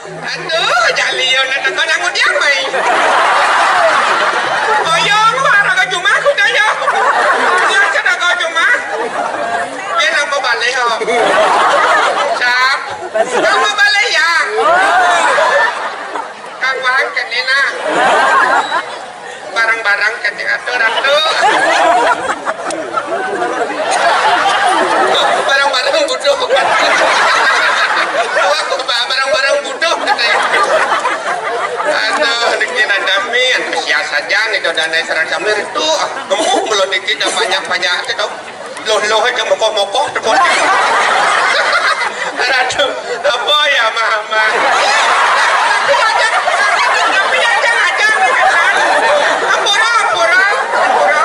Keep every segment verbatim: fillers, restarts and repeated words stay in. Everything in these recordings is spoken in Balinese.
Aduh, jalian na teko nang udiang mai. Boyong wara ka jumah kuda ya. Dia kena ka jumah. Dia nak mau balik, oh. Sap. Nak mau balik ya. Kang Wang kene nah. Barang-barang kan yang atur atur. Barang-barang butuh. Barang-barang butuh katanya. Aduh, dikit ada min, sia saja nih dodane serang samir itu. Gemuk belum dikit banyak-banyak itu. Loh, loh, aja mokoh-mokoh, tepuk. Ratu, apa ya, Mama? Tapi aja, tapi aja, aja. Ampura, ampura, ampura.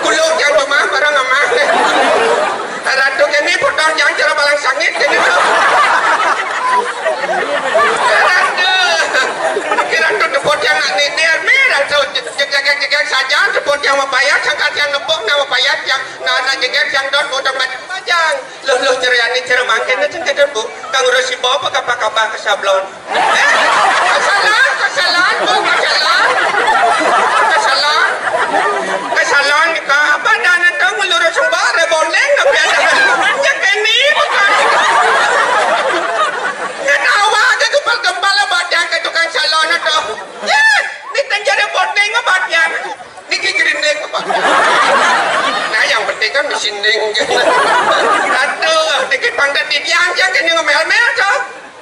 Kuluk yang cuma barang ama. Ratu kene potong yang cara balang sangit kene. Ratu, kira tu tepuk yang nak nini, Ratu, jegek-jegek saja, tepuk yang mapayat, sangkat yang nepuk, nama payat yang Nah, nah, jegek yang dot, udah macam-macam. Loh, loh, ceria ni, ceria makin, macam ke dot, Bu. Kang Rosi bawa apa kapal-kapal ke Sablon? Eh, ke Salon, ke Salon, Bu, ke Salon. Ke Salon. Ke Salon, ke apa, dan itu ngelurus sembah, rebonding, tapi ada. Ya, kene, bukan. Nggak tahu, ada gempal-gempal, apa, yang ke tukang salon itu. Ya, ini kan jadi bonding, apa, yang. Niki grinding apa? Nah, yang penting kan mesin ding. Aduh, niki pang dadi tiang, tiang kene ngomel-mel to.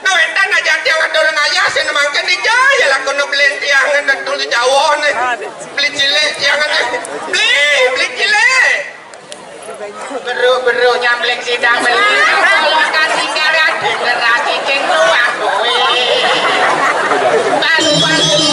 Nah, wénten aja tiang atur ngayah sing mangken iki ya lakono beli tiang nang tulu Jawa ne. Beli cilik tiang ne. Beli, beli cilik. Beru-beru nyambling sidang beli. Kalau kasih karan generasi sing tuwa kowe. Baru-baru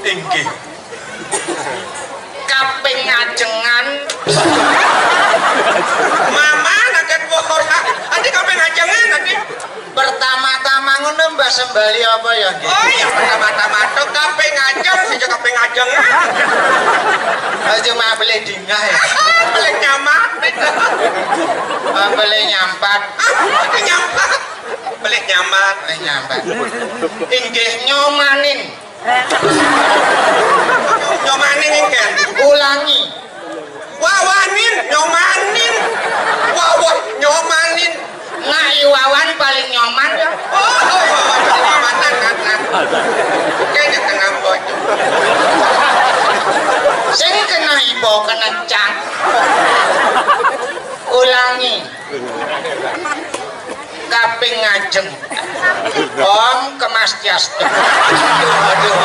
Inggih. Kaping ajengan. Mama, naget ora. Adi kaping ajengan, adi. Pertama-tama ngono, Mbah Sembali apa ya, nggih? Oh, ya pertama-tama to kaping ajeng, sing kaping ajengan. Oh, cuma boleh dingah ya? Boleh nyamat itu. Oh, boleh nyampat. Nyampat. Boleh nyamat. Boleh nyampat. Inggih nyomanin. Nyomanin inggih. Ulangi. Wawanin, nyomanin. Wawan, nyomanin. Nak Iwawan paling nyoman ya. Oh, Iwawan paling nyoman, nah, nah, nah. Kayaknya kena bocor. Sing kena ibo, kena cang. Ulangi. Kaping ngajeng. Om Kemastiastu. Aduh, aduh.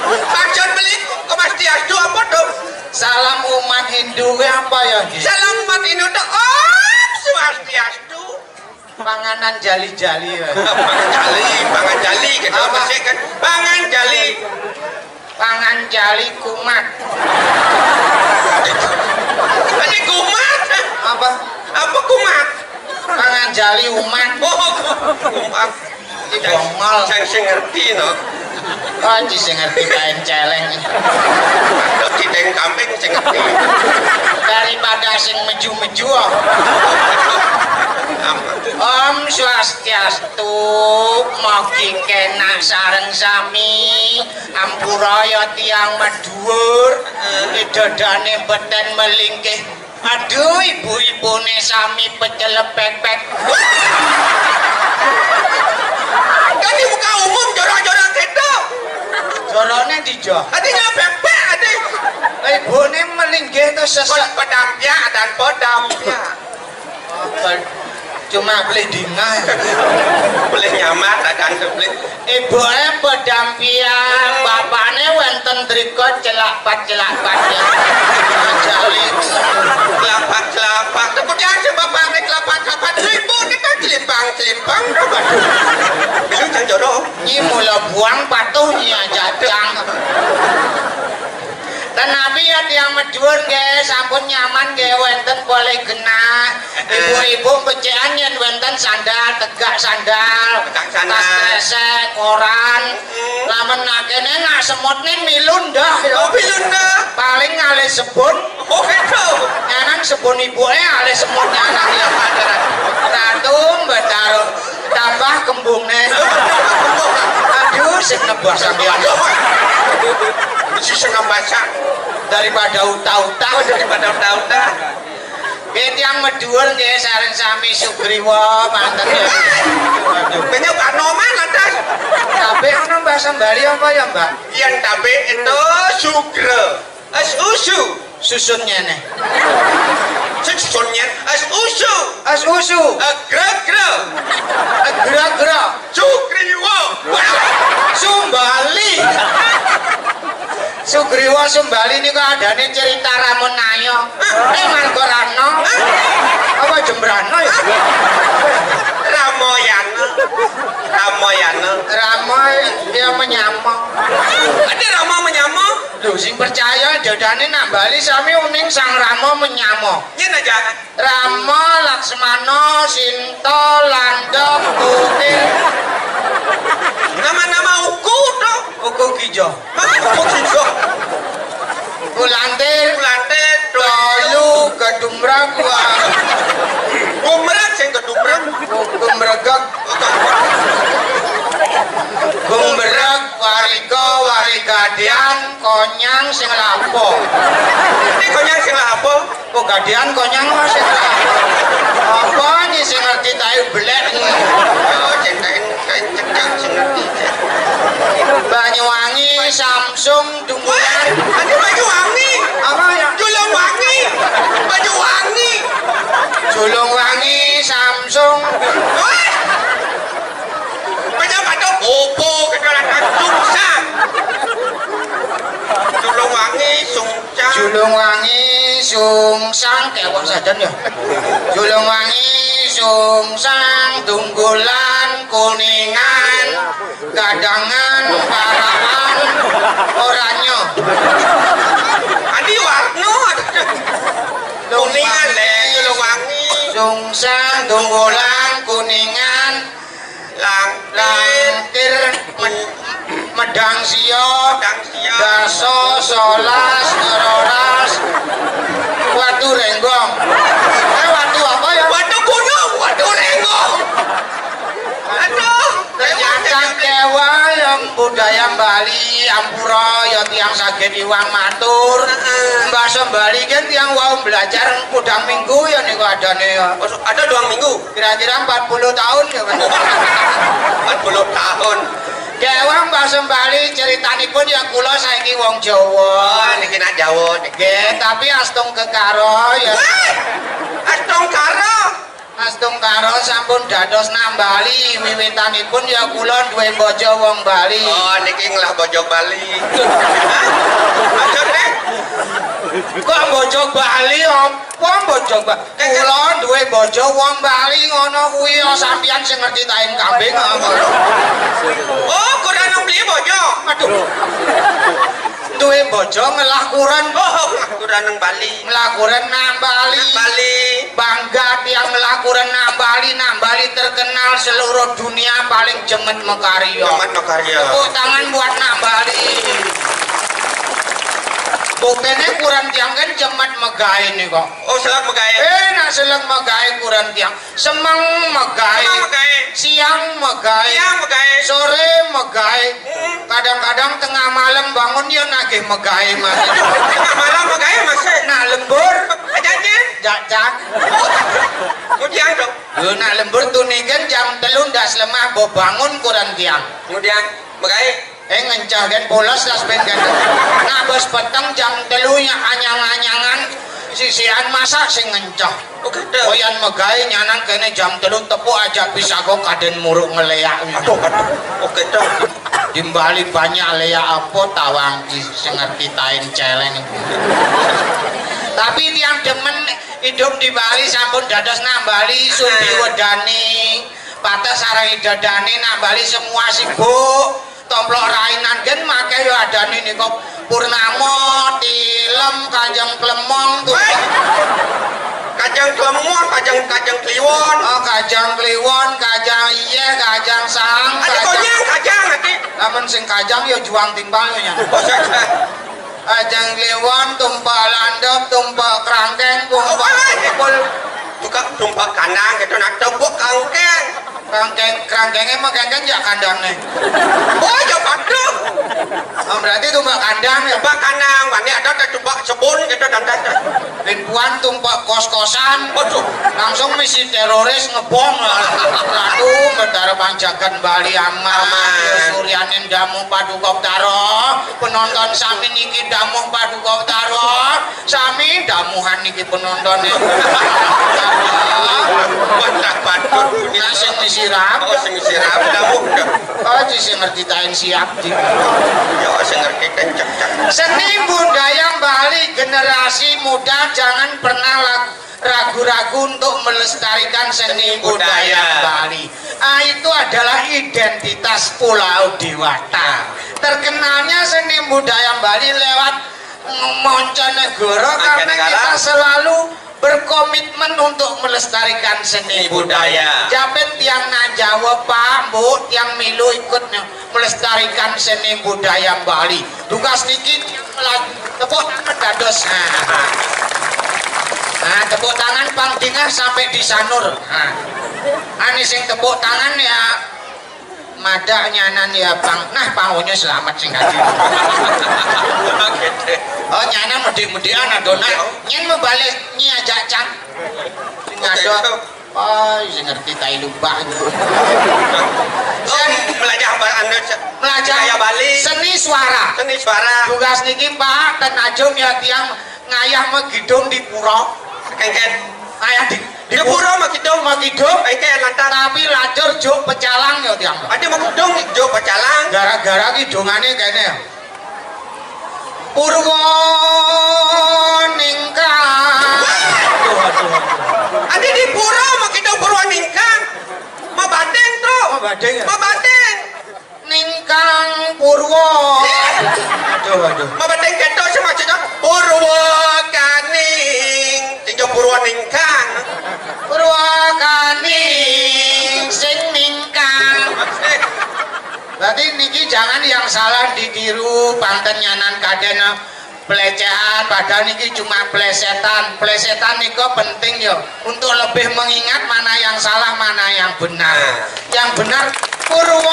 Maksud beli Kemastiastu apa tuh? Salam umat Hindu apa ya, nggih? Salam umat Hindu tuh Om Swastiastu. Panganan jali-jali ya. Pangan jali, pangan jali, kita apa sih kan? Pangan jali. Pangan jali kumat. Ini kumat. Apa? Apa kumat? Pangan jali umat. Oh, kumat. Bongol. Saya sing ngerti no. Oh, sing ngerti kain celeng. Sithik kambing sing ngerti. Daripada sing meju-meju. Om Swastiastu, mugi kenak sareng sami. Ampura ya tiang Madhuwur, idodane beten melingkih. Aduh, ibu-ibune sami pecel pepek. Kan di muka umum jorok-jorok gitu. Jorone ndi, Jo? Ati nyopek-pek, ati. Ibune melinggih to sesek. Ped-, pedampiak dan pedampiak. Cuma beli dingah. Beli nyaman, kadang beli. Ibuke pedampiak, bapakne wenten drika celak pat-celak pat. Ajali. Celapak-celapak. Kemudian si bapakne celapak-celapak. Ibu ni kan celimpang-celimpang. Aduh. Bisu jang jorok. Nyi mula buang patuh nyi aja cang. Tenapi ya tiang Madhuwur nggih, sampun nyaman nggih, wenten boleh genah. Ibu-ibu pecekan yen wenten sandal, tegak sandal, Tegak sandal. Tas kresek, koran. Hmm. Lamun nak kene nak semut ni milu ndah ya. Oh, milu ndah. Paling ngalih sebun. Oh, gitu. Nyanang sebun ibuke alih semut nyanang ya. Ratu Betara tambah kembungne. Aduh, sing nebah sampeyan. Aduh. Mesti sing nambah sak. Daripada utah-utah. Oh, daripada utah-utah. Nggih, tiang Madhuwur nggih, sareng sami Sugriwa manten. Aduh. Kayaknya Pak Noman ada. Tapi ana bahasa Bali apa ya, Mbak? Yang tapi itu sugra. Es usu. Susun ngene. Susun ngene. Es usu. Es usu. Egra-gra. Egra-gra. Sugriwa. Sumbali. Sugriwa Sumbali niku adane cerita Ramonaya. Eh, Margarana. Apa Jembrana ya? Ramayana. Ramayana. Rama ya menyama. Ada Rama menyama? Lho, sing percaya dadane nak Bali sami uning Sang Rama menyama. Yen aja. Rama, Laksmana, Sinta, Landep, Kutil. Nama-nama uku to? Uku Kijo. Hah? Uku Kijo. Kulantir. Kulantir. Tolu, Gedumrek, wah. Gumrek sing gedumrek. Gumregek. Gumberek, Warika, Warigadian, Konyang sing lapo. Ini Konyang sing lapo? Kok gadian Konyang, Mas? Apa ini sing ngerti tai belek ini? Oh, ceritain kain cekak sing ngerti. Banyuwangi, Samsung, Dunggulan. Wah, ada Banyuwangi. Apa ya? Julungwangi. Banyuwangi. Julungwangi, Samsung. Wah. Banyak pada bobo kedalan sungsang. Julungwangi, sungsang. Julungwangi, sungsang, kayak wong sajan ya. Julungwangi, sungsang, Dunggulan, Kuningan, Gadangan, Parawan, Oranye. Adi Warno. Kuningan le, Julungwangi. Sungsang, Dunggulan, Kuningan, Langkir. Langkir, Med-, Medang Sio, Medang Sio. Daso, Solas, Teroras, Watu Renggong. Eh, watu apa ya? Watu Gunung, Watu Renggong. Aduh, ternyata kewa yang budaya Bali, ampura ya tiang saged iwang matur. Heeh. Bahasa Bali kan tiang wau belajar kudang minggu ya niku adane ya. Ada dua minggu. Kira-kira empat puluh tahun ya, Mas. Empat puluh tahun. Dewang Mbah Sembali, ceritanipun ya kula saiki wong Jawa. Oh, niki nak Jawa niki. Nggih, tapi Astungkara ya. Wah! Astungkara. Astungkara sampun dados nambali, wiwitanipun ya kula duwe bojo wong Bali. Oh, niki ngelah bojo Bali. Hah? Aja deh. Kok bojo Bali, apa bojo Bali? Kula duwe bojo wong Bali ngono kuwi ya, sampeyan sing ngerti taing kambing apa? Oh, kurang beli bojo. Aduh. Duwe bojo ngelah kuren. Oh, ngelah kuren nang Bali. Ngelah kuren nang Bali. Nang Bali. Bangga tiang ngelah kuren nang Bali. Nang Bali terkenal seluruh dunia paling jemet mekarya. Jemet mekarya. Tepuk tangan buat nang Bali. Bu Kene kuran tiang kan jemet megawe nih kok. Oh, selak megawe. Eh, nak selak megawe kuran tiang. Semeng megawe. Semeng megawe. Siang megawe. Siang megawe. Sore megawe. Kadang-kadang tengah malam bangun ya nagih megawe, Mas. Tengah malam megawe, Mas. Nak lembur. Aja nyen. Jajak. Kemudian dong. Yo, nak lembur tuniken jam telu ndak selemah mbok bangun kuran tiang. Kemudian megawe. Eh, ngencah kan bolos tas ben kan. Nah, bos peteng jam telu nya anyang-anyangan sisian masak sing ngencah. Oh, gitu. Koyan megawe nyanan kene jam telu tepuk aja bisa kok kaden muruk ngeleak. Aduh, aduh. Oh, gitu. Di Bali banyak leak apa tawang ki sing ngerti tain celeng. Tapi tiang demen hidup di Bali sampun dados nang Bali sumbi wedani. Patah sarang idadane nak Bali semua sibuk. Tomplok rainan gen make yo adane nika Purnama, Tilem, Kajeng Klemong tuh. Weh. Kajeng Klemong, Kajeng, Kajeng Kliwon. Oh, Kajeng Kliwon, Kajeng Iye, Kajeng Sang, ada Kajeng Konyang, Kajeng, ati. Lamun sing Kajeng yo juang timbang yo nyan. Oh, Kajeng Kliwon, Tumpak Landep, Tumpak Kerangkeng, Tumpak Pukul. Tukang Tumpak Kandang gitu, nak Tumpak Kerangkeng. Kerangkeng, kerangkenge mah kengkeng ya kandang nih. Oh, ya padha. Oh, berarti Tumpak Kandang ya. Tumpak Kandang, wani ada tak Tumpak Sebun gitu, dan, dan, dan. Bin Puan Tumpak kos-kosan. Waduh. Langsung misi teroris ngebom. Aduh, Betara Panjakan Bali aman. Aman. Suryanin Damu Paduka Utara. Penonton sami niki Damu Paduka Utara. Sami damuhan niki penonton ya. Wah, tak patut. Nah, sing disirap. Oh, sing disirap. Damu. Oh, di sing ngerti tain siap di. Ya, sing ngerti kenceng. Seni budaya Bali generasi muda jangan pernah lag- ragu-ragu untuk melestarikan seni budaya Bali. Ah, itu adalah identitas Pulau Dewata. Terkenalnya seni budaya Bali lewat Moncanegara karena kita selalu berkomitmen untuk melestarikan seni budaya. Japen tiang nang Jawa, Pak, Mbok, tiang milu ikut melestarikan seni budaya Bali. Tugas niki tepuk tangan dados. Nah, nah, tepuk tangan pang dingah sampai di Sanur. Nah. Ane sing tepuk tangan ya madak nyanan ya pang. Nah, pangunyo selamat sing kadi. Oh, nyanan mudik-mudikan adona. Nyen mebalik nyi ajak cang. Sing ado. Oh, sing ngerti tai lubak. Oh, melajah apa anda? Melajah budaya Bali. Seni suara. Seni suara. Tugas niki, Pak, ten ajum ya tiang ngayah megidung di pura. Kengken. Ngayah di, di pura megidung. Megidung. Kengken lantar. Tapi lajur juk pecalang ya tiang. Ada megidung juk pecalang. Gara-gara kidungane kene. Purwaningkang. Aduh, aduh, aduh. Adi di pura mah kita Purwaningkang. Mabateng tuh. Mabateng ya? Mabateng. Ningkang Purwa. Aduh, aduh. Mabateng ketok sih maksudnya Purwakaning. Tinggal Purwaningkang. Purwakaning sing ningkang. Berarti niki jangan yang salah ditiru, panten nyanan kaden pelecehan, padahal niki cuma plesetan. Plesetan niku penting ya untuk lebih mengingat mana yang salah, mana yang benar. Yang benar Purwakani.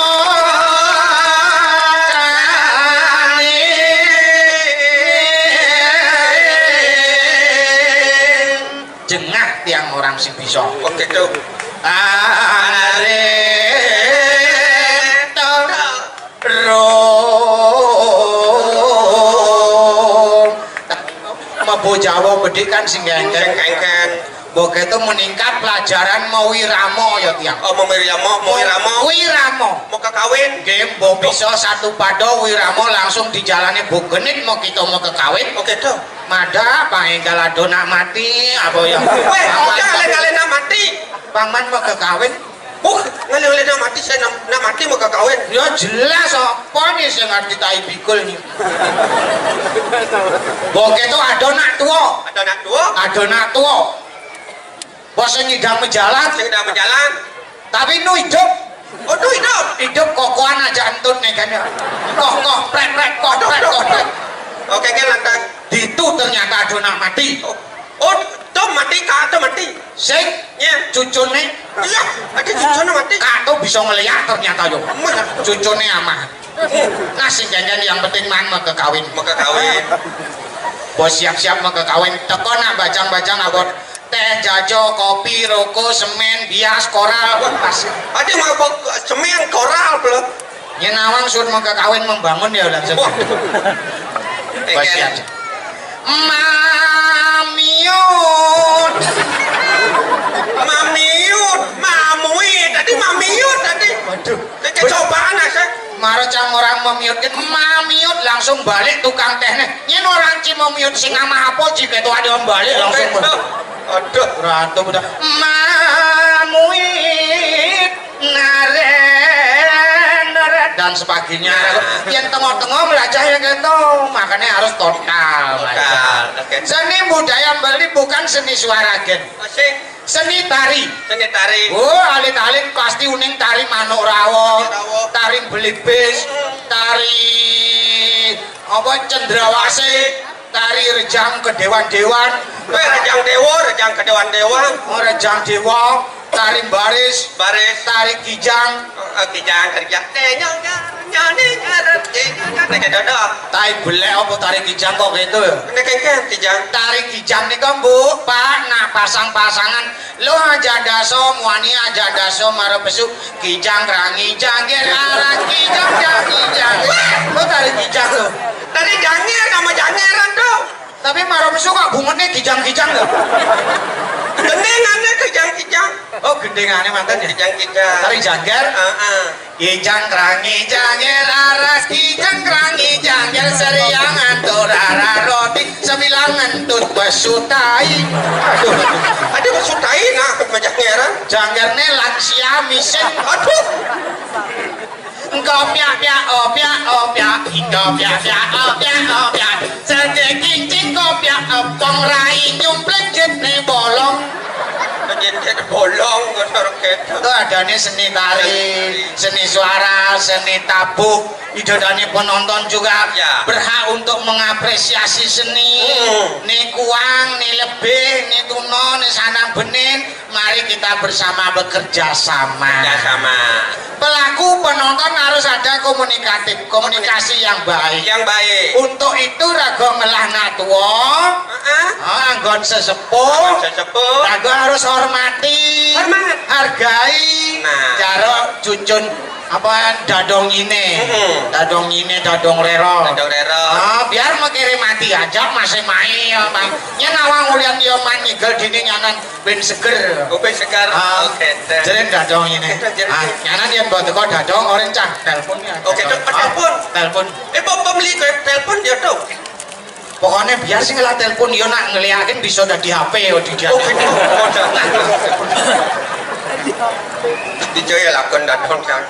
Jengah tiang orang sing bisa. Oke, tuh. Are Rong. Mabo Jawa bedik kan sing kengken. Sing kengken. Mbok itu meningkat pelajaran mau wiramo ya tiang. Oh, mau wiramo, mau wiramo. Wiramo. Mau kekawin. Nggih, mbok bisa satu pado wiramo langsung dijalani Bu Genit mau kita mau kekawin. Oke, tuh. Mada, pang enggal ado nak mati, apa ya? Weh, udah, kalian nak mati. Paman mau kekawin. Uh, ngalih-ngalih nak mati, saya nak, nak mati mau kekawin. Ya jelas, apa nih sing ngerti tai pikul nih? Boke itu ada nak tua. Ada nak tua? Ada nak tua. Bos ngidang menjalan. Sing udah berjalan. Tapi nu hidup. Oh, nu hidup. Hidup kokoan aja entut nih kan ya. Koh, koh, prek, prek, koh, prek, koh, prek. Oke, kan lantas. Ditu Mati. Oh, oh, tuh mati, Kak, tuh mati. Sing, ya, cucune. Iya, ada cucune mati. Kak tuh bisa ngeliat ternyata yo. Cucune amah. Nah, sing jangan, yang penting man mau kawin. Mau kawin. Bos siap-siap mau kawin. Teko nak bajang-bajang abot teh, jajo, kopi, rokok, semen, bias, koral. Wah, pas. Ada mau semen, koral belum? Nyenawang suruh mau kawin membangun ya langsung. Wah. Bos siap. Mamiut. Mamiut, mamui tadi, mamiut tadi. Waduh. Cobaan aja. Maro cang orang memiutkan, mamiut langsung balik tukang tehnya. Nyen orang ci memiut sing ama apa jika itu ada balik langsung. Aduh. Ratu udah. Mamuit. Naren, naren dan sebagainya. Yang tengok-tengok belajar yang gitu, makanya harus total. Total, oke. Seni budaya Bali bukan seni suara gen. Seni tari. Seni tari. Oh, alit-alit pasti uning tari manuk rawuh, tari belibis, tari apa, cendrawasih, tari rejang kedewan-dewan. Kowe rejang dewa, rejang kedewan-dewan. Oh, rejang dewa, tari baris, baris, tari kijang. Oh, kijang, tari kijang. Tari belek apa tari kijang kok gitu ya? Ini kan kijang. Tari kijang nih kok, Bu, Pak, nah, pasang-pasangan. Lo aja daso, muani aja daso, mara besuk. Kijang rangi jangger arah kijang rangi jangger. Lo tari kijang lo. Tari jangger sama jangeran tuh. Tapi mara besuk kok bungetnya kijang-kijang lo. Gendingannya kijang-kijang. Oh, gendingannya mantan ya. Kijang-kijang. Tari jangger. Heeh. Kijang rangi jangger arah kijang rangi jangger, seriangan tuh rara roti, sebilangan tuh besutai. Aduh, aduh. Ada besutai nah, banyak ngeran. Janggernya lansia miskin. Aduh. Engkau piak piak oh piak oh piak, engkau piak piak oh piak oh piak. Sedek kincing kau piak epong rai nyumplik jet nih bolong. Jet bolong, ngotor gitu. Itu adanya seni tari, seni suara, seni tabuk. Idodani penonton juga, ya, berhak untuk mengapresiasi seni. Hmm. Ni kuang, ni lebih, ni tuno, ni sanang benin. Mari kita bersama bekerja sama. Bekerja sama. Pelaku penonton harus ada komunikatif, komunikasi yang baik. Yang baik. Untuk itu raga ngelah nak tua, heeh, ah, anggon sesepuh, anggon sesepuh, raga harus hormati, hormat, hargai. Nah. Cara cucun apa, dadong ini, mm-mm, dadong ini, dadong rero. Dadong rero. Ah, biar mengkiri mati aja masih main ya, Bang. Yen awang ulian ya man nigel dini nyanan ben seger. Oh, ben seger. Ah, oke, deh. Jeren dadong ini. Oke, jeren. Ah, nyanan yen buat kok dadong orang cah telepon ya. Oke, dadong. Dok, telepon. Ah, telepon. Eh, Bapak beli ke telepon ya, Dok. Pokoknya biar sih ngelah telepon yo nak ngeliatin bisa dari H P yo di dia. Oh, gitu. Dijo ya lakon dadong kan.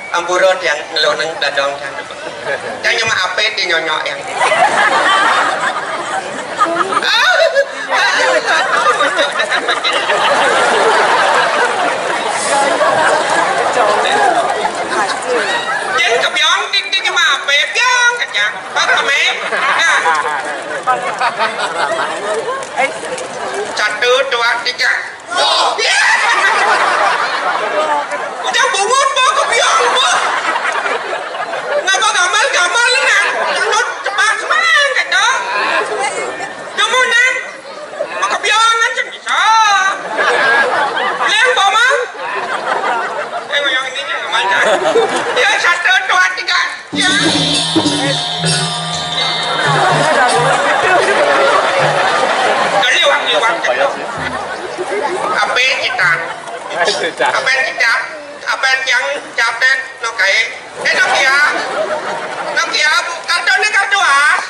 Ampura tiang ngeloneng dadong kan. Yang nyuma H P di nyonyok yang. Yang kebiong di, di nyuma H P, biong aja. Apa, Mei? Nah. Satu, dua, tiga. Udah bungut, mau kebiong, mau. Ngapa gamal-gamal, nah? Nut cepat semangat, dong. Dumunan. Mau kebiong, kan, bisa. Leng, boma. Eh, yang ininya, gamal, dah. Ya, satu, dua, tiga. Liwat, liwat. Apa kita? Apa kita? Apa yang catet? Nokai. Eh, Nokia. Nokia, bu, kartu ini kartu as.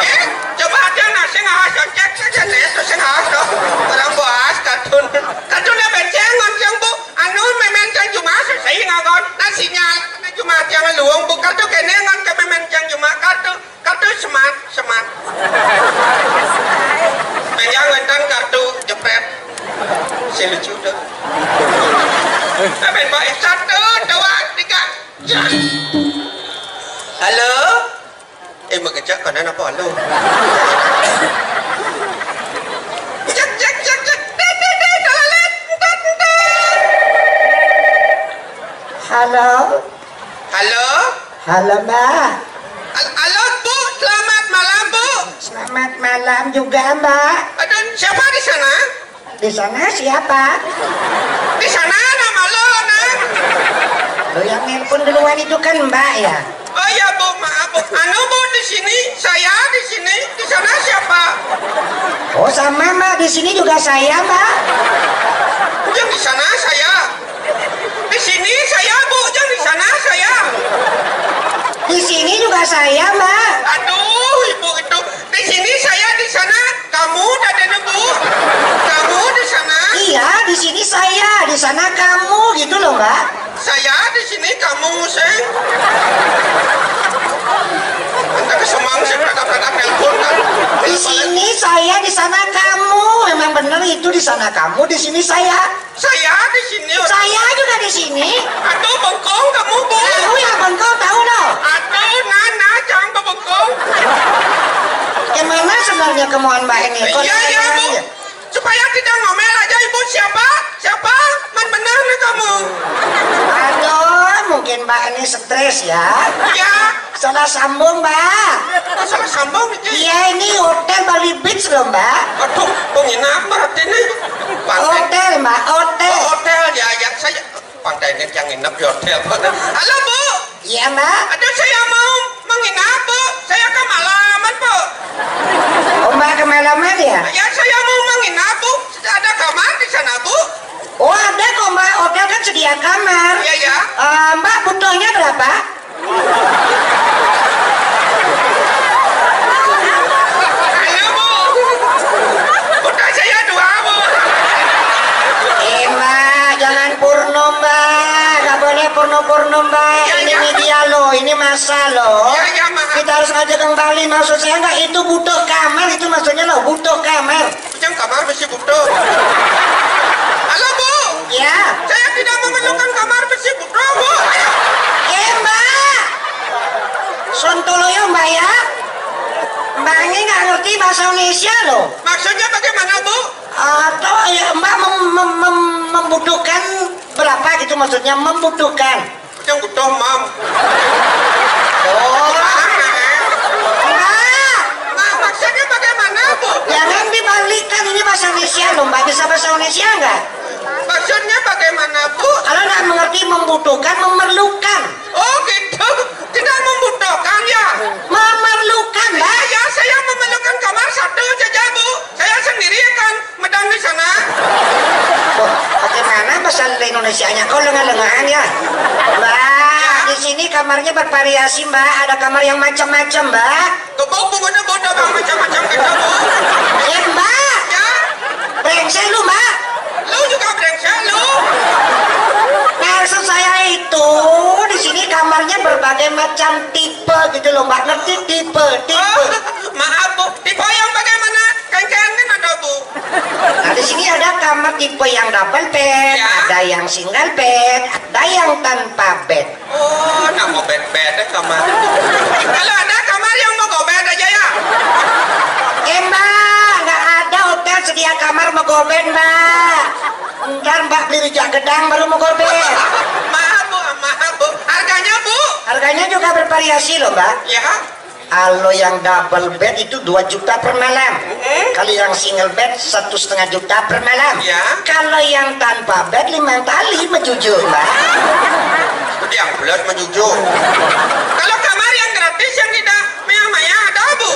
Eh, coba aja nasi ngahas, cek saja nih, terus ngahas tuh. Orang buas kartu. Kartu ini bensin, ngonceng, bu. Anu, memen kan cuma selesai ngagon. Nah, sinyal. Cuma tiang luwung, bu, kartu kene ngan kememen tiang cuma kartu, kartu semat, semat. Pegang wonten kartu jepret. Si lucu tuh. Tapi, Pak, satu, dua, tiga. Jar. Halo? Eh, mengejak kan Kenapa lu? Cek, cek, cek, cek. Tet, tet, tet, telat, entet, entet. Halo. Halo? Halo, Mbak. Al-, halo, Bu. Selamat malam, Bu. Selamat malam juga, Mbak. Aduh, siapa di sana? Di sana siapa? Di sana nama lo, Nang. Lo yang nelpon duluan itu kan Mbak, ya? Oh iya, Bu, maaf, Bu. Anu, Bu, di sini saya, di sini, di sana siapa? Oh, sama, Mbak. Di sini juga saya, Mbak. Yang di sana saya. Di sini saya, Bu, yang di sana saya. Di sini juga saya, Mbak. Aduh, Ibu itu. Di sini saya, di sana kamu, dadanya, Bu. Kamu di sana. Iya, di sini saya, di sana kamu, gitu loh, Mbak. Saya di sini, kamu, Seng. Entah kesemang sih, kata-kata telepon kan. Di sini saya, di sana kamu. Memang benar itu, di sana kamu, di sini saya. Saya di sini. Saya juga di sini. Aduh, bengkong kamu, Bu. Tahu ya bengkong, tahu loh. Aduh, Nana, jangan bengkong. Gimana sebenarnya kemauan Mbak ini? Iya, iya, Bu. Supaya kita ngomel aja, Ibu, siapa? Siapa? Man benar nih kamu. Aduh, mungkin Mbak ini stres ya. Iya. Salah sambung, Mbak. Oh, salah sambung, Ci. Iya, ini hotel Bali Beach loh, Mbak. Aduh, mau nginap berarti nih. Pantai. Hotel, Mbak, hotel. Oh, hotel, ya, ya, saya pantai ini yang nginep di hotel. Halo, Bu. Iya, Mbak. Aduh, saya mau menginap, Bu. Saya kemalaman, Bu. Oh, Mbak kemalaman ya? Ya, saya mau menginap, Bu. Ada kamar di sana, Bu? Oh, ada kok, Mbak. Hotel kan sedia kamar. Iya, ya. Eh, Mbak butuhnya berapa? Ayo, Bu. Butuh saya dua, Bu. Eh, Mbak, jangan porno, Mbak. Nggak boleh porno-porno, Mbak. Ya, ini ya. Media loh, ini masa loh. Ya, ya, maaf. Kita harus ngajak kembali. Maksud saya nggak itu butuh kamar, itu maksudnya loh, butuh kamar. Yang kamar masih butuh. Halo, Bu. Ya. Saya tidak memerlukan kamar masih butuh, Bu. Ayo. Eh, Mbak. Sontoloyo, Mbak, ya. Mbak ini nggak ngerti bahasa Indonesia loh. Maksudnya bagaimana, Bu? Atau ya, Mbak mem- mem- mem- membutuhkan berapa gitu maksudnya, membutuhkan. Yang butuh, Mam. Oh. Kurang, eh. Mbak. Nah, maksudnya bagaimana, Bu? Jangan dibalikan, ini bahasa Indonesia loh, Mbak. Bisa bahasa Indonesia nggak? Maksudnya bagaimana, Bu? Kalau nggak mengerti membutuhkan, memerlukan. Oh, gitu. Tidak membutuhkan, ya? Memerlukan, Mbak. Ya, ya, saya memerlukan kamar satu saja, Bu. Saya sendiri akan medang di sana. Oh, bagaimana bahasa Indonesianya? Kok lengah-lengahan ya? Mbak, ya. Di sini kamarnya bervariasi, Mbak. Ada kamar yang macam-macam, Mbak. Kebok, Bu, mana bodoh, Bang, macam-macam kita, Bu. Eh, Mbak. Ya? Brengsek lu, Mbak. Lu juga brengsek, lu. Maksud saya itu, di sini kamarnya berbagai macam tipe gitu loh, Mbak. Ngerti tipe, tipe. Oh, maaf, Bu. Tipe yang bagaimana? Kengkengan ada, Bu. Nah, di sini ada kamar tipe yang double bed, ya. Ada yang single bed, ada yang tanpa bed. Oh, nama bed-bed kamar. Kalau ada kamar yang mau gobed aja ya. Eh, Mbak, nggak ada hotel sedia kamar mau gobed, Mbak. Ntar Mbak beli rujak gedang baru mau gobed. Maaf, Bu, maaf, Bu. Harganya, Bu? Harganya juga bervariasi loh, Mbak. Ya. Kalau yang double bed itu dua juta per malam. Mm-mm. Kalau yang single bed satu setengah juta per malam. Ya. Kalau yang tanpa bed lima kali menjujuk, Mbak. Dia bulat menjujuk. Kalau kamar yang gratis yang tidak maya-maya ada, Bu?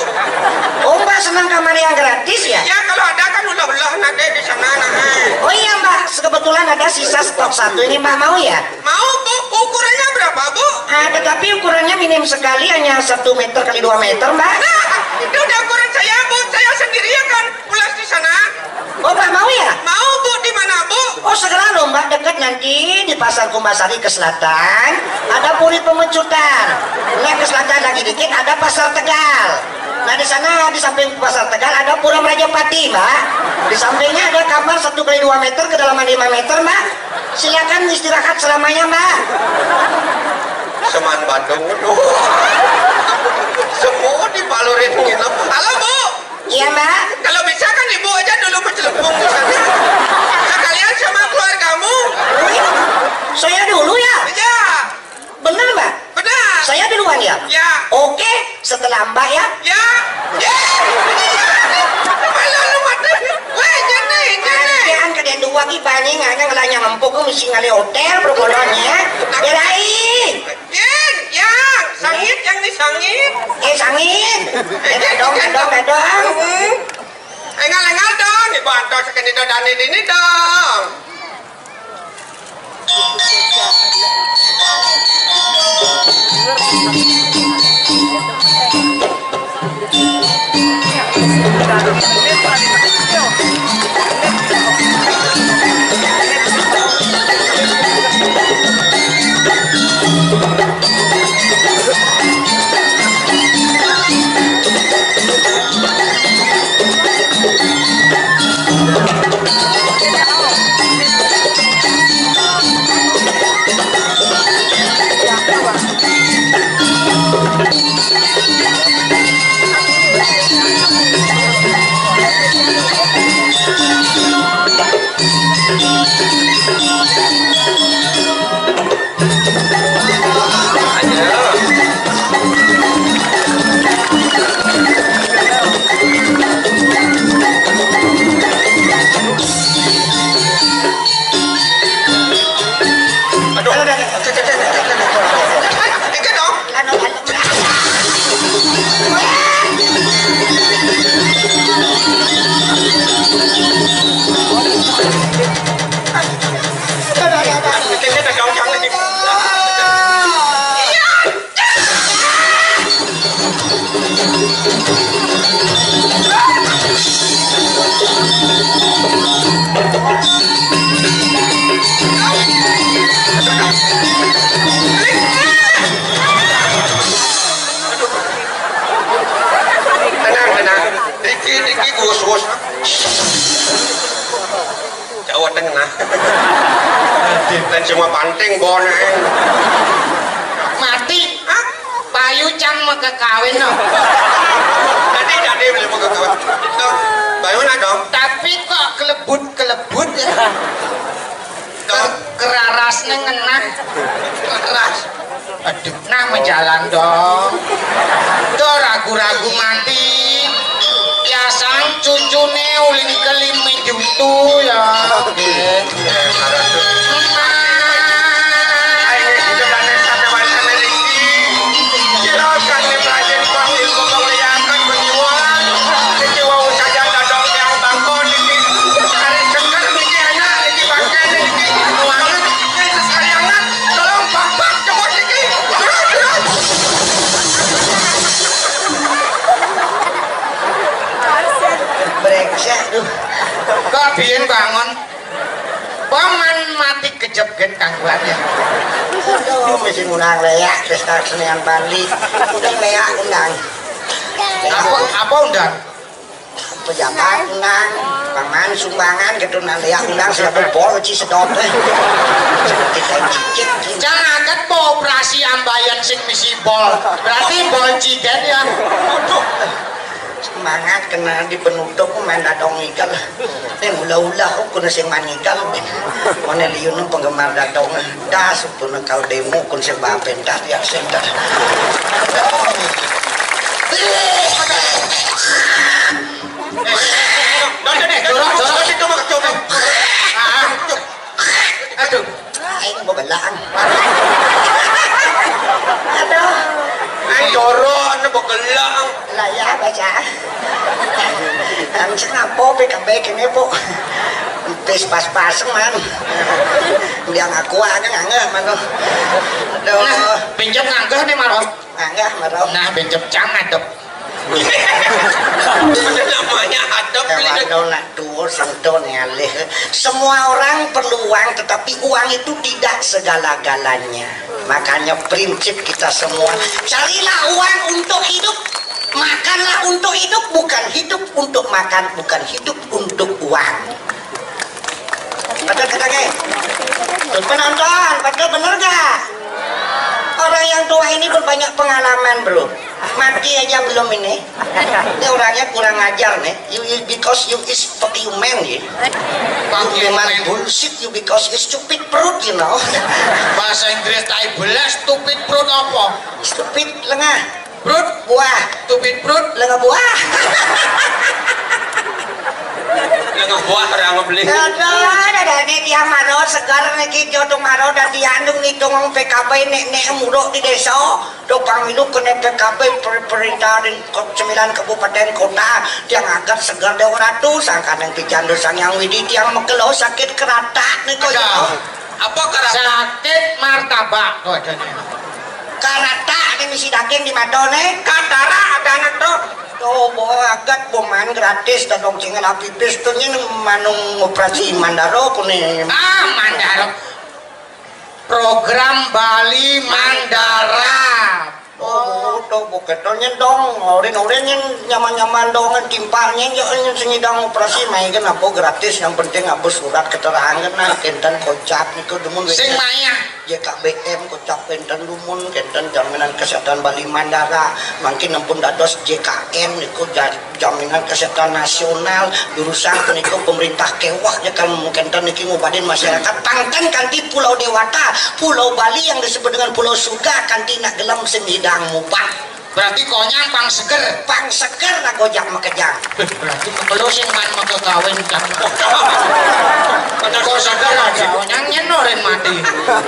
Oh, Mbak senang kamar yang gratis ya? Ya, kalau ada kan ulah-ulah nanti di sana, nah, eh. Oh iya, Mbak, kebetulan ada sisa stok satu ini, Mbak mau ya? Mau, Bu. Ukurannya berapa, Bu? Ah, tetapi ukurannya minim sekali, hanya satu meter kali dua meter, Mbak. Nah, itu udah ukuran saya, Bu. Saya sendiri akan pulas di sana. Oh, Mbak mau ya? Mau, Bu. Di mana, Bu? Oh, segera loh, Mbak. Dekat nanti di Pasar Kumbasari ke selatan, ada Puri Pemecutan. Nah, ke selatan lagi dikit, ada Pasar Tegal. Nah, di sana, di samping Pasar Tegal, ada Pura Merajapati, Mbak. Di sampingnya ada kamar satu kali dua meter, kedalaman lima meter, Mbak. Silakan istirahat selamanya, Mbak. Seman Bandung, aduh. Semua dibalurin. Setelah Mbak ya. Ya. Ya. Malah lu mati. Weh, jadi, jadi. Kan kadén dua ki bani nganyang ngelanyang empuk ku mesti ngalih hotél berkononya. Belai. Yen, yang sangit, yang ini sangit. Eh, sangit. Eh, dadong, dadong, dadong. Hmm. Engal-engal dong, dibantu sekene dodane ini dong. Aduh. Aduh, aduh, aduh. Aduh, aduh, aduh. Aduh, aduh, aduh. Aduh, aduh, aduh. Tenang, tenang. Dikit, dikit, gus, gus. Jawa Tengah. Dan semua panting, bon. Mati. Hah? Payu cang makakawin, no. Tadi, tadi boleh makakawin. Tuh, bayu nak dong. Tapi kok kelebut-kelebut ya? Tuh. Keraras nih ngenah. Keras. Aduh, nah, majalan dong. Tuh, ragu-ragu mati. Biasang cucune uling kelima jutu ya. Nggih. Ayo, kita tanya sampai macam ini. Kira kami belajar kuat ilmu kemuliaan penjiwa. Niki wau saja dadong yang bangko niki. Cari seger niki enak niki pakai niki. Wangi niki sesariangan. Tolong bapak jemput niki. Durus, durus. Brengsek, duh. Kok biyen bangun? Paman mati kejep gen kangguan ya. Aduh, mesti ngundang leak pesta kesenian Bali. Udah leak undang. Apa, apa undang? Pejabat undang, paman sumbangan gitu, nah leak undang siapa bol ci sedot eh. Kita cicit. Jangan angkat mau operasi ambayan sing misi bol. Berarti bol ciden ya. Semangat kena di penutup main dadong igal. Ini ulah-ulah aku kena sing main igal. Mana liun penggemar dadong. Das pun kau demo kun sing bapen das ya sing das. Dorong, dorong. Aduh. Aing bebelang. Aduh. Aing dorong, begelang. Lah ya, baca. Langsung apa P K B kene, Bu? Pis pas-pas, man. Dia ngaku aja nganggah, man. Aduh. Nah, pinjam nganggah nih, Marhom. Nganggah, Marhom. Nah, pinjam cang ngadep. Namanya adep. Kawan dona tuh, santo nih alih. Semua orang perlu uang, tetapi uang itu tidak segala-galanya. Makanya prinsip kita semua, carilah uang untuk hidup, makanlah untuk hidup, bukan hidup untuk makan, bukan hidup untuk uang. Betul kita ke? Penonton, betul bener gak? Orang yang tua ini berbanyak pengalaman, bro. Mati aja belum ini. Ini orangnya kurang ajar nih. You, you because you is fuck you man ya. Fuck you man. Bullshit you because you stupid perut, you know. Bahasa Inggris tai belas, stupid perut apa? Stupid lengah. Perut? Buah. Pit perut. Lenga buah. Lenga buah orang beli. Ada, ada, ada, ini tiang maro segar niki, jodoh maro dan diandung ngitung P K B nek-nek muruk di desa. Do pang milu kene P K B per-, perintah di ko-, sembilan kabupaten kota, tiang agat segar Dewa Ratu, sangkan yang pican do Sang Hyang Widi, tiang mekelo sakit keratak niko. Ada. Ya. Apa keratak? Sakit martabak to adanya. Keratak ni misi daging di mata ne. Katarak adanya to. To bo agat bo man gratis, tadong cingal apipis to nyen manung operasi mandaro kune. Ah, mandaro. Program Bali Mandara. Oh, to bo keto nyen dong, orin-orin nyen nyaman-nyaman dong, timpal nyen jo nyen sing idang operasi, mai kan apa gratis, yang penting apa surat keterangan, nah, kenten kocap niko dumun. Sing mayah. J K B M kocap kenten dumun, kenten jaminan kesehatan Bali Mandara, mangkin ampun dados J K N niko ja-, jaminan kesehatan nasional, jurusan puniko pemerintah kewah, ya kan, kenten niki ngubadin masyarakat, pangten kanti Pulau Dewata, Pulau Bali yang disebut dengan Pulau Surga, kanti nak gelem sing idang mupat. Berarti konyang pang seger. Pang seger nak gojak makejang. Berarti kepelu sing man makekawin kan. Kok seger aja, konyang nyen oren mati.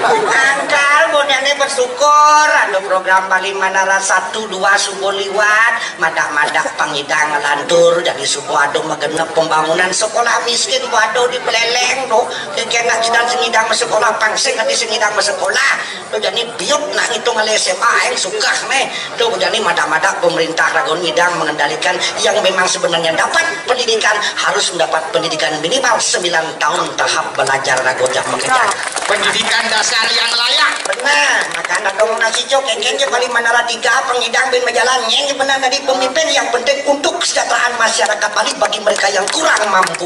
Angkal, bonane bersyukur, ada program Bali Mandara satu dua subuh liwat, madak-madak pangidang lantur, jadi subuh ado magenep pembangunan sekolah miskin, waduh di Peleleng tuh, kena kita sing idang sekolah, pang sing ati sing idang sekolah. Tuh, jadi biut nak ngitung ale S M A aing sukah meh. Tuh, jadi madak-madak pemerintah ragon ngidang mengendalikan yang memang sebenarnya dapat pendidikan harus mendapat pendidikan minimal sembilan tahun tahap belajar ragon jak mengejar. Pendidikan dasar yang layak. Benar, maka anak dong nasi cok kengkeng je paling manara tiga pengidang bin majalan nyeng benar dari pemimpin yang penting untuk kesejahteraan masyarakat Bali bagi mereka yang kurang mampu.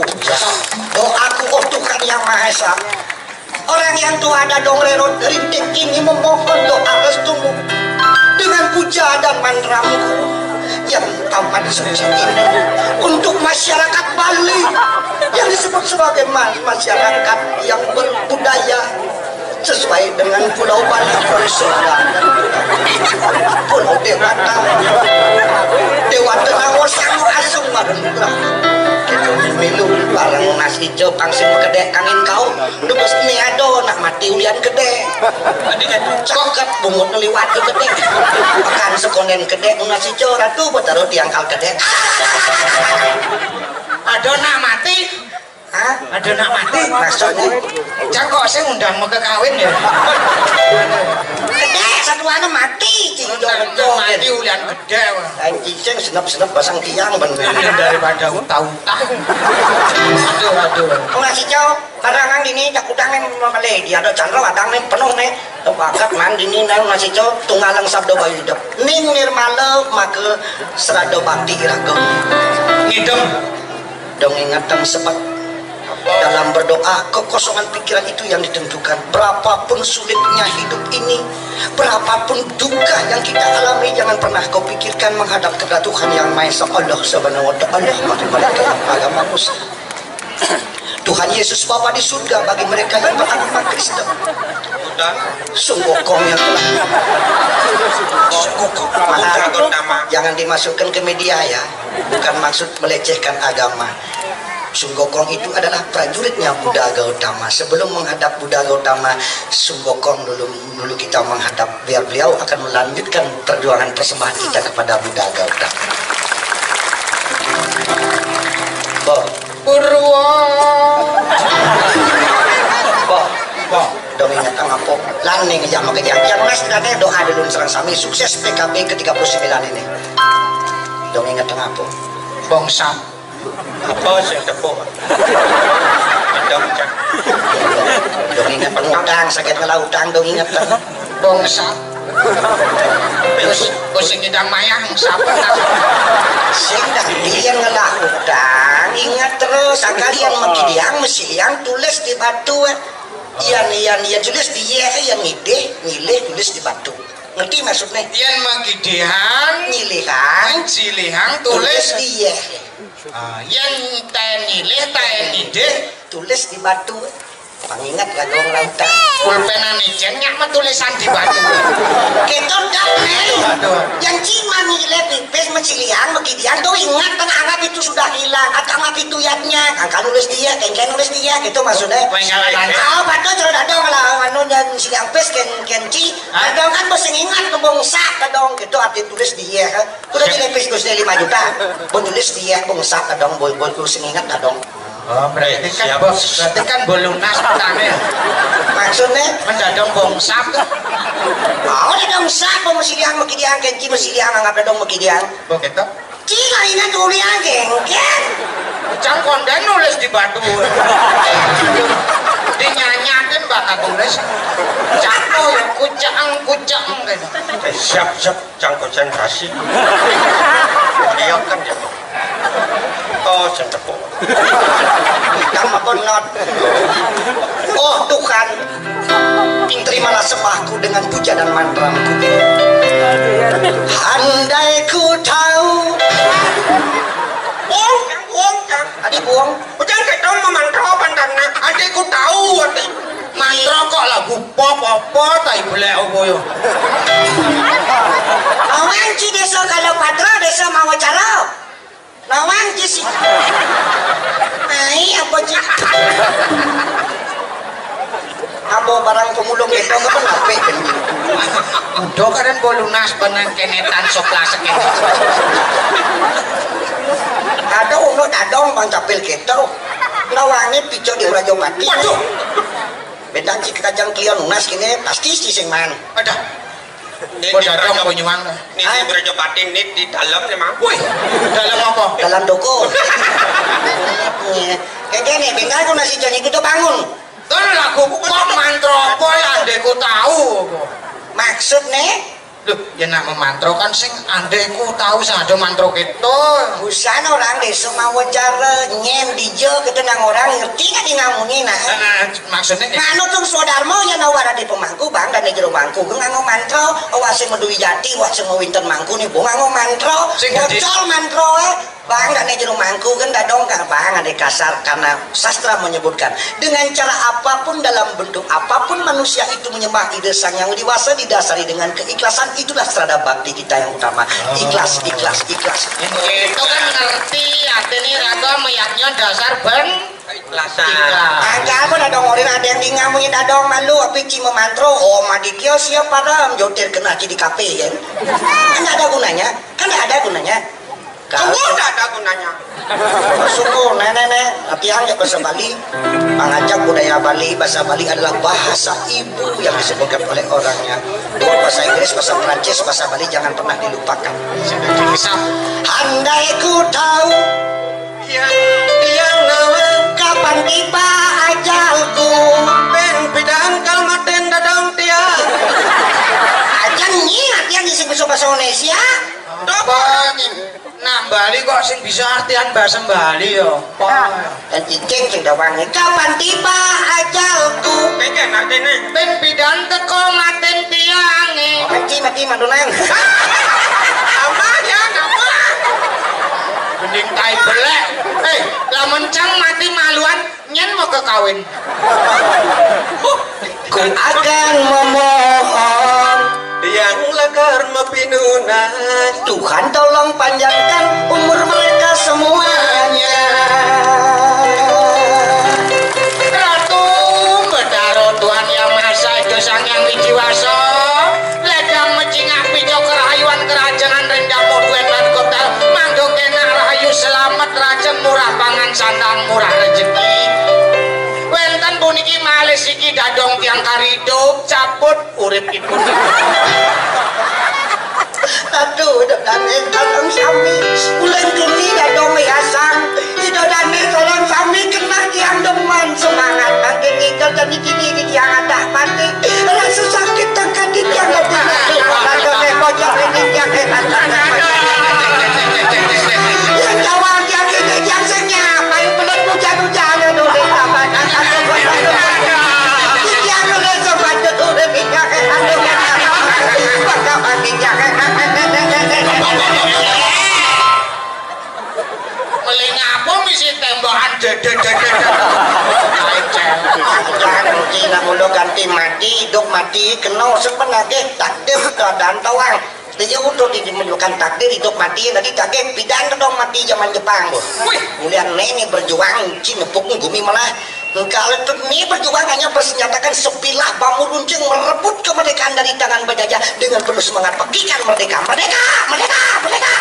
Doaku oh Tuhan yang Maha Esa. Orang yang tua ada dong rerot rintik ini memohon doa restumu dengan puja dan mantramu yang amat suci ini untuk masyarakat Bali yang disebut sebagai ma-, masyarakat yang berbudaya sesuai dengan Pulau Bali, Pulau Sunda, Pulau Dewata, Dewata Nawasang Asung Marendra. Milu bareng nasi hijau pangsit kedek kangin kau. Dugas ni ado nak mati ulian gede. Cokot bungut ngeliwat ke gede. Makan sekonen gede, nasi hijau Ratu Betara diangkal gede. Ado nak mati. Hah? Ado nak mati. Maksudnya? Cang kok sing undang mau kawin ya? Gede satuannya mati, cing. Undang mati ulian gede. Anjing sing senep-senep pasang tiang bener. Daripada utang-utang. Aduh, aduh. Nasi hijau. Barangan dini cak udang nih meleh, dia ada candro adang nih penuh nih. Bakat man dini nang nasi cok tunggalang sabdo bayu hidup. Ning nirmala maka serado bakti iraga. Ngidem. Dong ingatan sebab dalam berdoa kekosongan pikiran itu yang ditentukan. Berapapun sulitnya hidup ini, berapapun duka yang kita alami, jangan pernah kau pikirkan menghadap kepada Tuhan yang Maha Esa Allah Subhanahu wa Ta'ala. Mari pada agama Muslim. Tuhan Yesus Bapa di surga bagi mereka yang beragama Kristen. Sunggokong yang telah. Sunggokong. Maaf, jangan dimasukkan ke media ya. Bukan maksud melecehkan agama. Sunggokong itu adalah prajuritnya Buddha Gautama. Sebelum menghadap Buddha Gautama, Sunggokong dulu, dulu kita menghadap, biar beliau akan melanjutkan perjuangan persembahan kita kepada Buddha Gautama. Bo. Purwo. Bo. Bo. Dong ingat apa? Laning jam kejadian mas, doa dulu serang sami sukses P K B ke tiga puluh sembilan ini. Dong ingat apa? Bongsap. Apa sih tepuk? Ada macam. Dong ingat pengutang, sakit ngelautang, dong ingat. Bongsap. Terus pusing idang mayang, sapa? Sing dah dia ngelautang, ingat terus, sakalian mengkidiang, mesiang, tulis di batu. Ian, ian, ian tulis di yeh, ian ngidih, ngilih, tulis di batu. Ngerti maksudnya? Ian mengkidiang, ngilihang, ngilihang, tulis di yeh. Ah, yen taen nyilih, taen nyidih, tulis di batu. Inget gak dong lautan? Pulpen ane jen nyak metulisan di batu. Kita dak nih. Aduh. Yang cima milih pipis masih liang, begidian tuh ingat kan anggap itu sudah hilang atau anggap itu yatnya. Angka nulis dia, kengken nulis dia, gitu maksudnya. Pengalangan. Ah, betul, sudah ada kalau anu yang si yang pis ken kenci. Hah? Ada kan bos yang ingat ke bongsa, kadang gitu arti tulis dia kan. Udah jadi pis Gusti lima juta. Bos tulis dia bongsa, kadang bos bos tulis yang ingat kadang. Oh, berarti kan siap. Berarti kan bolunas petane. Maksudnya? Mendadong bongsap. Oh, dadong sap, mesti diang, mesti diang, kenci, mesti diang, anggap dadong, mesti diang. Oh, gitu. Cina ini tuh dia genggen. Cang konden nulis di batu. Dinyanyakin bakal tulis. Cako ya, kuceng, kuceng, gitu. Siap, siap. Cang konsentrasi. Dia kan dia. Oh, sing tepuk. Kamu pun not. Oh Tuhan, terimalah sembahku dengan puja dan mantraku. Andai ku tahu. Wong, wong, Cang. Adi buang. Ujang ketong memantra pantanna. Andai ku tahu, ati. Mantra kok lagu pop apa, tai belek apa ya? Nawang ci desa kalau patra desa mawa cara. Nawang ci si. Ai apa ci? Apa barang pemulung itu kan apik kan? Udah kadang bolunas benang kenetan sok lasek. Ada uno dadong bang capil gitu. Nawangi picok di Raja Pati. Waduh. Bentang ci kajang klion unas kene pasti si sing man. Ada. Ini di Raja Banyuwangi. Ini di Raja Pati, ini di dalam nih, Mang. Wih, dalam apa? Dalam toko. Iya. Kayak gini, bentang aku nasi jani itu bangun. Kan lagu kok mantra apa ya, andai ku tahu apa? Maksud nih? Loh, ya nak memantro kan sing andai ku tahu sing ada mantro gitu. Busan orang desa mawa cara nyen dijo gitu nang orang ngerti kan di ngamuni nah. Eh, eh, maksudnya? Nganu tuh swadarma ya nawara di pemangku bang dan di jero mangku gue nganggo mantro. Wah sing meduwi jati, wah sing winten mangku nih bu nganggo mantro. Sing dadi bocor mantro eh. Bang, nek jero mangku kan dadong kan bang ada kasar karena sastra menyebutkan dengan cara apapun dalam bentuk apapun manusia itu menyembah ide sang yang dewasa didasari dengan keikhlasan, itulah strada bakti kita yang utama. Ikhlas, ikhlas, ikhlas. Itu kan ngerti artinya raga meyaknya dasar ben keikhlasan. Angka apa dadong orang ada yang di ngamunyi dadong malu apa ci memantro oh maditya siap padam jotir kena ci di kafe kan. Kan ada gunanya, kan ada gunanya. Sungguh tak ada gunanya. Sungguh nenek-nenek latihan ya bahasa Bali, mengajak budaya Bali. Bahasa Bali adalah bahasa ibu yang disebutkan oleh orangnya. Dua bahasa Inggris, bahasa Prancis, bahasa Bali jangan pernah dilupakan. Andai ku tahu yang tiang nawa kapan tiba ajalku. Ben bidang kalmaten dadong tiang. Aja nyiak yang isi bahasa Indonesia. Apa? Nah, Bali kok sing bisa artian bahasa Bali ya? Apa? Dan cicing sing dawangi kapan tiba ajalku. Pekan artinya. Ben bidan teko maten tiange. Mati mati mandunan. Apa ya? Apa? Mending tai belek. Eh, lamun cang mati maluan nyen mau ke kawin. Ku akan memohon yang lagar mapinunas. Tuhan tolong panjangkan umur mereka semuanya. Ratu Betara Tuhan Yang Maha Esa Sang Yang Wiji Wasa. Ledang mecingak pijo kerahayuan kerajangan rendang moduan lan kotal manggo kenak rahayu selamat raja murah pangan sandang murah rezeki. Wenten puniki malih siki dadong tiang karido cabut uripipun. Aduh, udah dane tolong sami. Bulan kini dadong yasan. Ida dane tolong sami kena tiang demen semangat makin kita jadi kini di tiang ada mati. Rasa sakit tengah di tiang ada mati. Ada repot yang ini tiang hebat. Yang jawab yang ini yang senyap. Ayo benar hujan-hujan dulu. Apa? Yang dulu sebanyak dulu. Meli ngapa misi tembakan dedet dedet. Lecet. Jangan cina mulu ganti mati, hidup mati, kena sebenarnya takdir keadaan tawang. Dia untuk dimentukan takdir hidup mati, nanti takdir pidan dong mati zaman Jepang. Wih. Kemudian ini berjuang, cina pukul gumi malah. Kalau tuh ini berjuang hanya bersenjatakan sebilah bambu runcing merebut kemerdekaan dari tangan penjajah dengan penuh semangat pegikan merdeka, merdeka, merdeka, merdeka.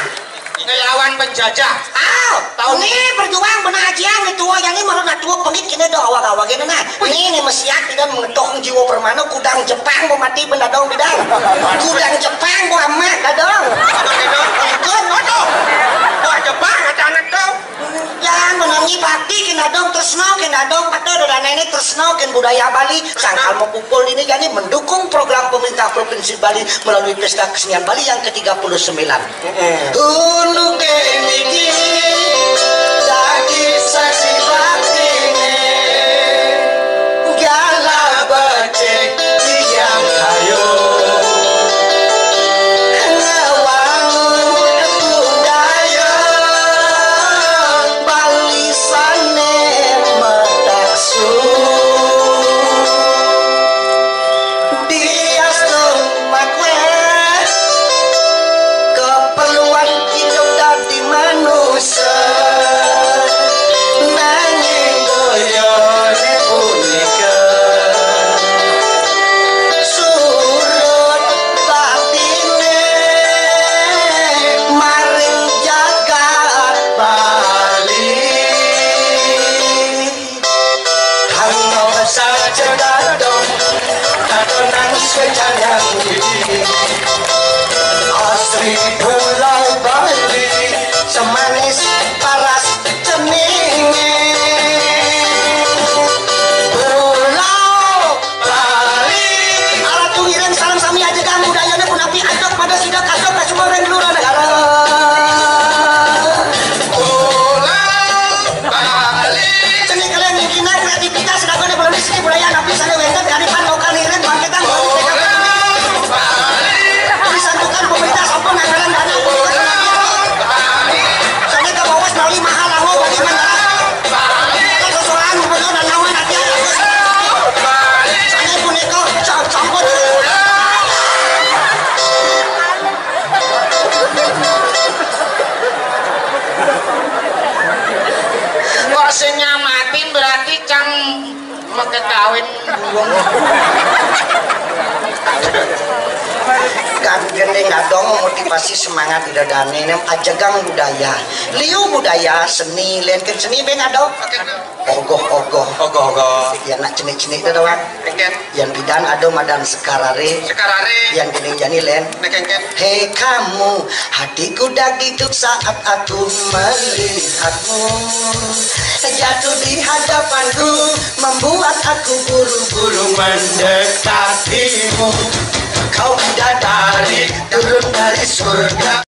Ngelawan penjajah. Aw, tahu ini berjuang benar aja nih tua yang ini merona tua pengit kini dong awak-awak ini nah. Ini nih mesiak tidak mengetok jiwa permana kudang Jepang mau mati benda dong bidang. Kudang Jepang mau amat dadong. Apa dadong? Ikut, waduh. Wah, Jepang ada anak dong. Jangan menangi bakti kena dong terus no kena dong pada dodana ini terus no ken budaya Bali. Sangkal mau pukul ini jadi mendukung program pemerintah Provinsi Bali melalui Pesta Kesenian Bali yang ketiga puluh sembilan. Ulu kemiki dadi saksi baktine gala becik tiang kayu ngewangun budaya Bali sane metaksu. Diastu makweh keperluan hidup dadi manusia. Nanging doyone punika surut batine maring jagat Bali. Kanggo saja dadong, dadonang swejanang widi. Asri Pulau Bali, semanis paras ceninge. Pulau Bali. Alat tungiran sareng sami aja kamu dayane punapi adok pada sidak adok kasumaren lurah negara. Pulau Bali. Seni kalian mungkin kreativitas sedangkan belum seni budaya nabi sana wenten kami pantokan iring bangkitan. Disantukan pemerintah sampun anggaran dana. Sana ke bawah melalui mahal lango bagi mentara. Kesosokan gubernur dan lawan aja. Sana punika sa- sampun. Kok sing nyamatin berarti cang make kawin buwung. Kan gending adong motivasi semangat idadane nem ajegang budaya. Liu budaya seni lenken seni beng adong. Ogoh-ogoh. Ogoh-ogoh. Ya nak cenik-cenik dah doang. Kengken. Yang bidan ada madan sekarare. Sekarare. Yang gending jani len. Nah, kengken. Hei kamu, hatiku dagdikduk saat aku melihatmu. Jatuh di hadapanku, membuat aku buru-buru mendekatimu. Kau bidadari turun dari surga.